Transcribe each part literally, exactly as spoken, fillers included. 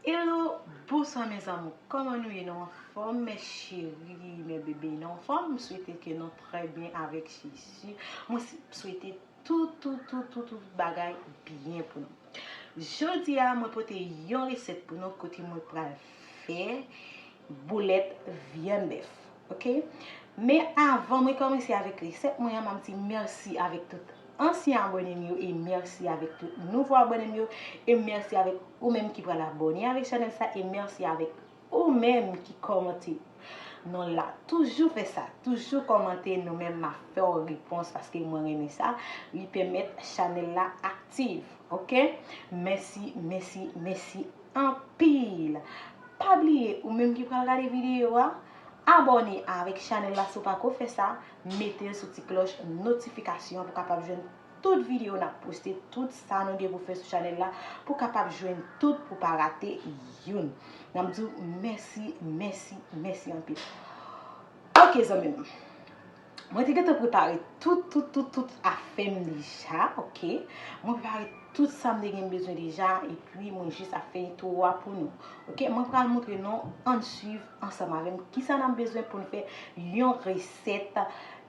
Hello, bonsoir mes amours. Kòman nou ye? Nou anfòm, mes chéris, mes bébés, nou anfòm? M swete ke nou trè byen avèk Jezi. Mwen si- swete tout, tout, tout, tout, tout bagay byen pou nou. Jodi a, mwen pote yon resèt pou nou kote mwen pral fè boulèt vyann bèf. Ok? Men avan mwen kòmanse avèk resèt mwen an, m ap di mèsi avèk tout ansyen abòne m yo e mèsi avèk tout nouvo abòne m yo e mèsi avèk ou menm ki pral abòne avèk chanèl sa e mèsi avèk ou menm ki kòmante. Nou la, toujou fè sa, toujou kòmante, nou menm m ap fè w repons paske mwen renmen sa, li pèmèt chanèl la aktif, ok? Mèsi, mèsi, mèsi anpil. Pa bliye, ou menm ki pral gade videyo a, abòne avèk chanèl la si w pako fè sa, mete l sou ti klòch notifikasyon pou kapab jwenn tout videyo n ap poste, tout sa nou gen pou fè sou chanèl la, pou kapab jwenn tout, pou pa rate youn. N ap di w mèsi, mèsi, mèsi anpil. Ok, zanmi m. Mwen te gentan prepare tout, tout, tout, tout afè m deja, ok? Mwen prepare tout sa m te gen bezwen deja, epi mwen jis ap fè entwo a pou nou. Ok, mwen pral montre nou, ann swiv ansanm avè m kisa n ap bezwen pou n fè yon resèt,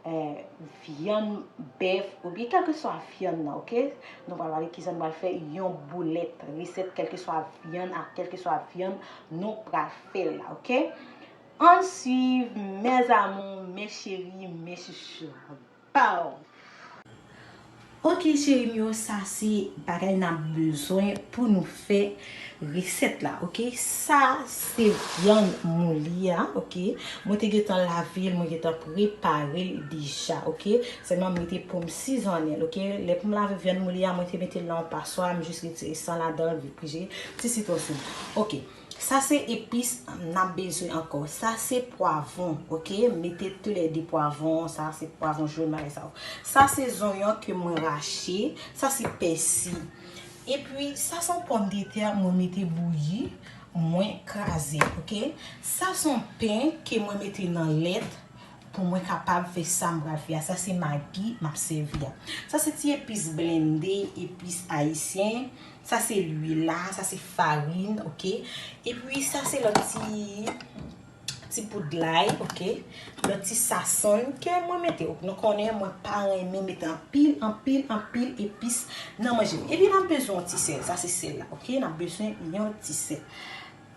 eh, vyann bèf oubyen kèlkeswa vyann nan, ok? Nou pral pale kisa n pral fè yon boulèt, resèt kèlkeswa vyann ak kèlkeswa vyann nou pral fè l la, ok? Ann swiv, mes amours, mes chéris, mes chouchous. Pow! Ok, cheri m yo, sa se bagay n ap bezwen pou nou fè resèt la, ok? Sa se vyann mouli a, ok? Mwen te gentan lave l, mwen gentan prepare l deja, ok? Sèlman m mete pou m sizonnen l, ok? Lè pou m lave vyann mouli a, mwen te mete l nan yon paswa, m jis retire san ladan l, vin pije ti sitwon sou li. Ok. Sa se epis n ap bezwen ankò. Sa se pwavwon, ok? Mete toulède pwavwon, sa se pwavwon jòn, bagay sa yo. Sa se zonyon ke mwen rache, sa se pèsi. Epi, sa se yon pòmdetè mwen mete bouyi, mwen kraze, ok? Sa se yon pen ke mwen mete nan lèt, pou mwen kapab fè sa m pral fè a. Sa se magi m ap sèvi a. Sa se ti epis blende, epis ayisyen. Sa se lwil la, sa se farin, ok? Epi sa se lòt ti, ti poud lay, ok? Lòt ti sasonn ke mwen mete. Nou konnen mwen pa renmen mete anpil, anpil, anpil epis nan manje m. Epi n ap bezwen yon ti sèl, sa se sèl la, ok? N ap bezwen yon ti sèl.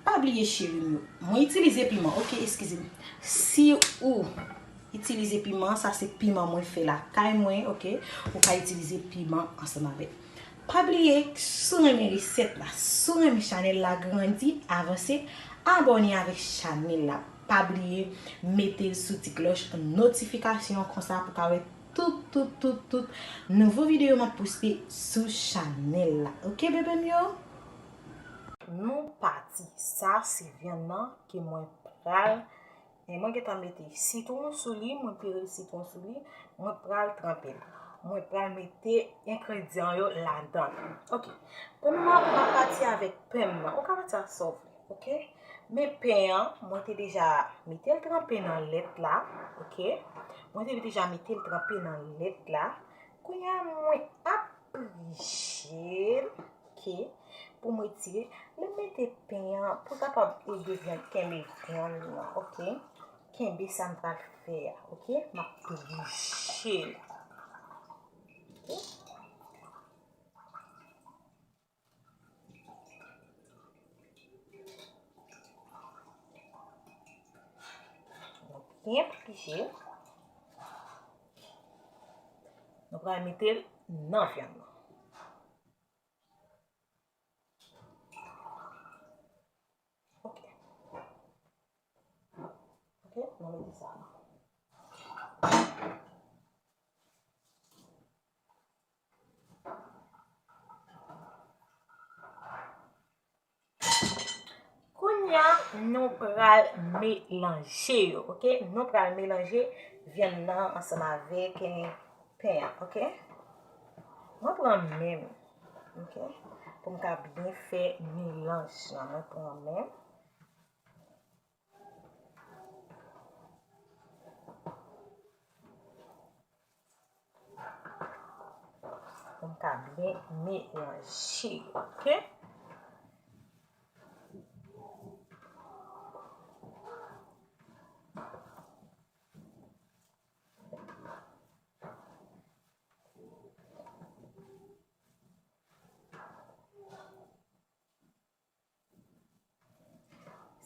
Pa bliye cheri m yo, mwen itilize piman, ok, eskize m. Si ou itilize piman, sa se piman mwen fè lakay mwen, ok, ou ka itilize piman ansanm avèk. Pa bliye, si w renmen resèt la, si w renmen chanèl la grandi, avanse, abòne avèk chanèl la. Pa bliye, mete l sou ti klòch notifikasyon konsa pou ka wè tout, tout, tout, tout nouvo videyo m ap poste sou chanèl la. Ok, bebe m yo? Nou pati. Sa se vyann nan ke mwen pral, e mwen gentan mete sitwon sou li, mwen pire sitwon sou li, mwen pral tranpe l. Mwen pral mete engredyan yo ladan l. Ok. Premyèman, m ap pati avèk pen m nan. Ou ka pati ak sa w vle, ok? Men pen an, mwen te deja mete l tranpe nan lèt la, ok? Mwen te deja mete l tranpe nan lèt la. Kounye a, mwen ap prije l, ok, pou mwen tire. Lè m mete pen an, pou l kapab ede vyann kenbe vyann nan, ok? Kenbe sa m pral fè a, ok? M ap prije l. Ok? Nou byen prije. Nou pral mete l nan vyann nan. Ok. Ok, nou mete sa la. Kounye a, nou pral melanje yo, ok? Nou pral melanje vyann nan ansanm avèk, eh, pen an, ok? Mwen pran men m, ok? Pou m ka byen fè melanj lan, mwen pran men m. Pou m ka byen melanje yo, ok?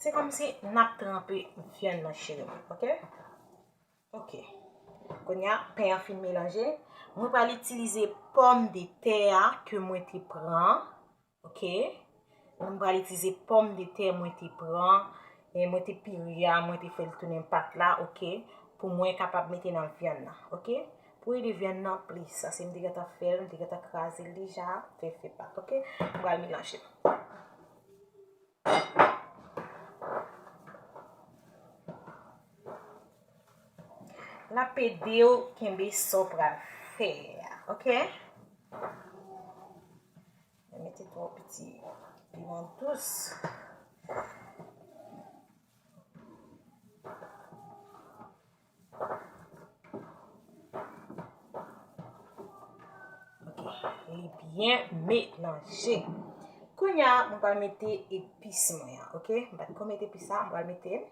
Se kòmsi n ap tranpe vyann nan, cheri mwen, oke? Oke. Kounye a, pen an fin melanje. Mwen pral itilize pòmdetè a ke mwen te pran, oke? Mwen pral itilize pòmdetè mwen te pran, e mwen te pire a, mwen te fè l tounen pat la, oke? Pou mwen kapab mete nan vyann nan, oke? Pou ede vyann nan plis, sa se m te gentan fè l, m te gentan kraze l deja, fè l fè pat, oke? Mwen pral melanje l. L ap ede w kenbe sa w pral fè a, oke? Mwen mete twa piti piman dous. Oke, li byen melanje. Kounye a, mwen pral mete epis mwen an, oke? Mwen pa t ko mete epis la, mwen pral mete l.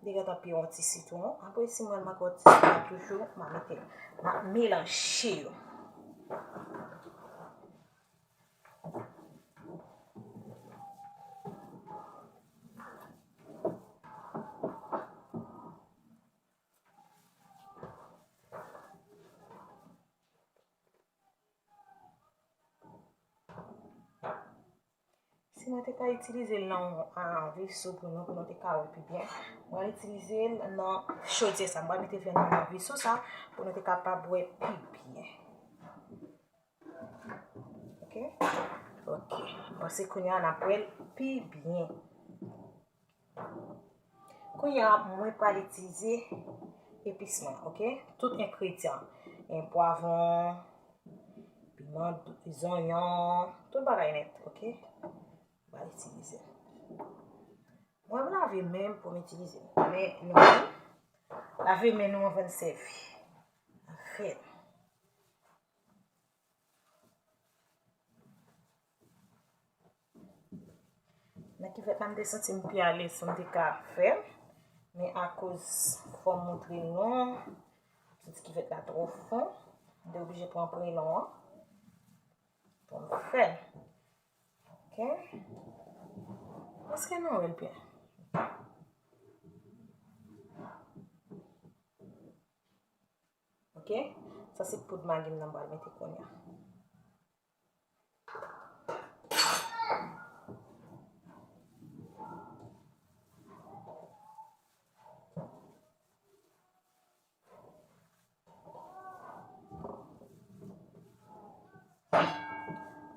Li gentan pi yon ti sitwon. Apre, si mwen manke yon ti sitwon toujou, mwen mete l. Mwen melanje yo. Si mwen te ka itilize l nan yon, a, veso pou nou, pou nou te ka wè pi byen, mwen itilize l nan chodyè sa. Mwen mete vyann nan nan veso sa pou nou te kapab wè pi byen. Oke? Oke. Paske kounye a n ap wè l pi byen. Kounye a, mwen pral itilize epis mwen, oke? Tout engredyan. En pwavwon, piman, zonyon, tout bagay nèt, oke? Mwen pral itilize. Mwen lave men m pou m itilize. Men nou menm, lave men nou anvan n sèvi. Anfen. Nan kivèt la, m te santi m pi alèz pou m te ka fè l. Men akoz fò m montre nou, m santi kivèt la twò fon, m te oblije pran prenon an pou m fè l. Oke? Èske nou wè l byen? Oke? Sa se poud magi m nan m pral mete kounye a.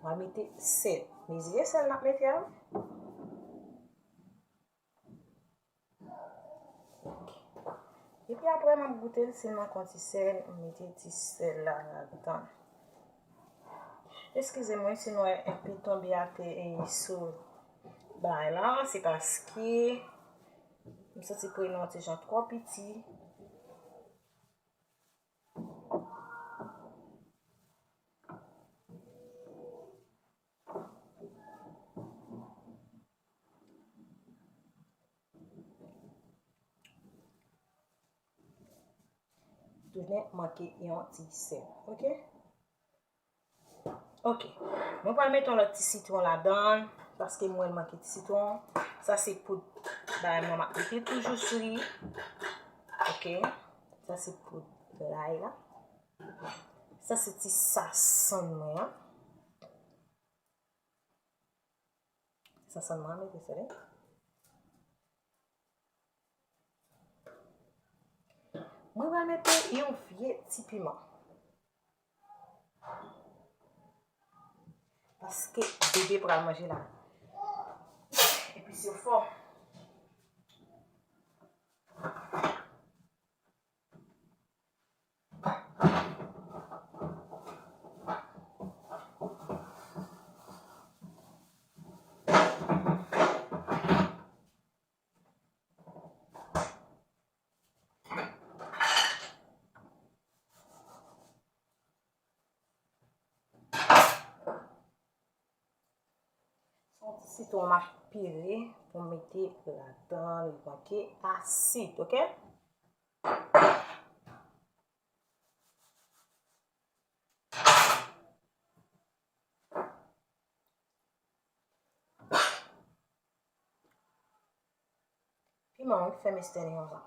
Mwen mete sèl. Mezire sèl n ap mete a wi. Epi apre, m ap goute l, si l manke yon ti sèl, m mete ti sèl la ladan. Eskize mwen si nou wè m tonbe atè e sou bagay la, se paske m santi prenon an ti jan twò piti. Tounen manke yon ti sèl, oke? Oke. Mwen pral mete yon lòt ti sitwon ladan l, paske m wè l manke ti sitwon. Sa se poud bagay mwen m ap mete toujou sou li. Oke. Sa se poud lay la. Sa se ti sasann mwen an. Sasann mwen an, mete sèl. Mwen pral mete yon vye ti piman. Paske bebe pral manje la. Epis yo fò. Se yon ti sitwon m ap pire pou m mete ladan, li manke asid, oke? Piman, wi, fè mistè li konsa.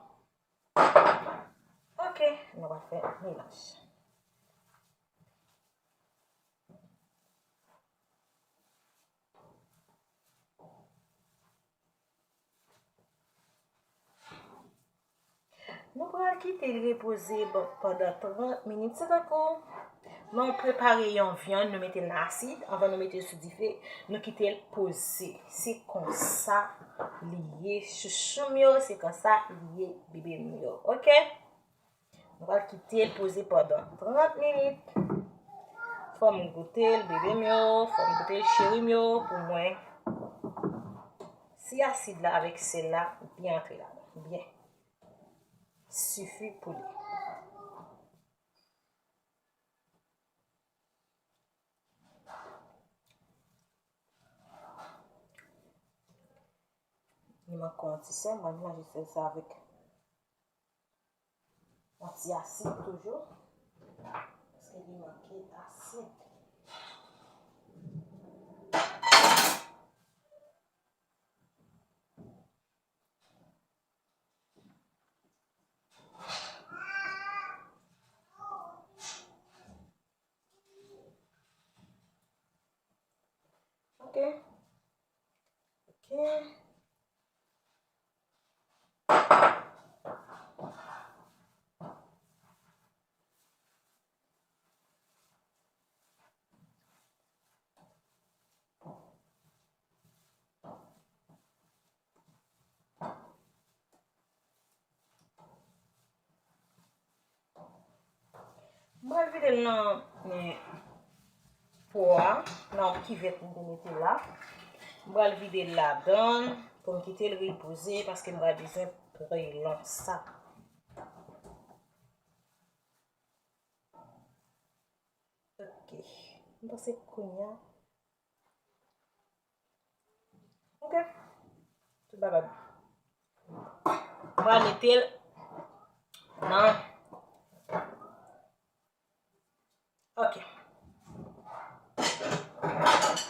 Ok, nou va fè melanj. Nou pral kite l repoze pandan trant minit. Se tankou nou prepare yon vyann, nou mete l nan asid, anvan nou mete l sou dife, nou kite l poze. Se konsa li ye, chouchou m yo, se konsa li ye, bebe m yo. Ok? Nou pral kite l poze pandan trant minit. Fò m goute l, bebe m yo, fò m goute l, cheri m yo, pou mwen. Si asid la avèk sèl la byen antre ladan, byen. Sifi pou li. Li manke yon ti sèl, mwen manje sèl sa avèk yon ti asid toujou. Paske li manke asid. Ok. Ok. M pral vide l nan, eh, po a, nan kivèt m te mete la. M pral vide l ladan l pou m kite l repoze paske m pral bezwen prelon sa. Ok. M panse kounye a. Ok. Tout bagay. M pral mete l nan. Ok.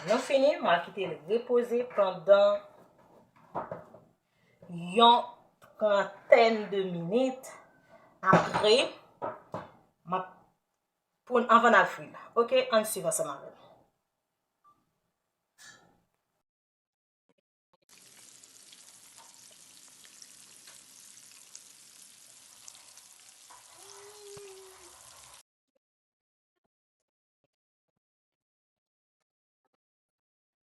Nou fini, m al kite l repoze pandan yon trantèn de minit. Apre, m ap pou n, anvan n al fri l. Ok, ann swiv ansanm avè m.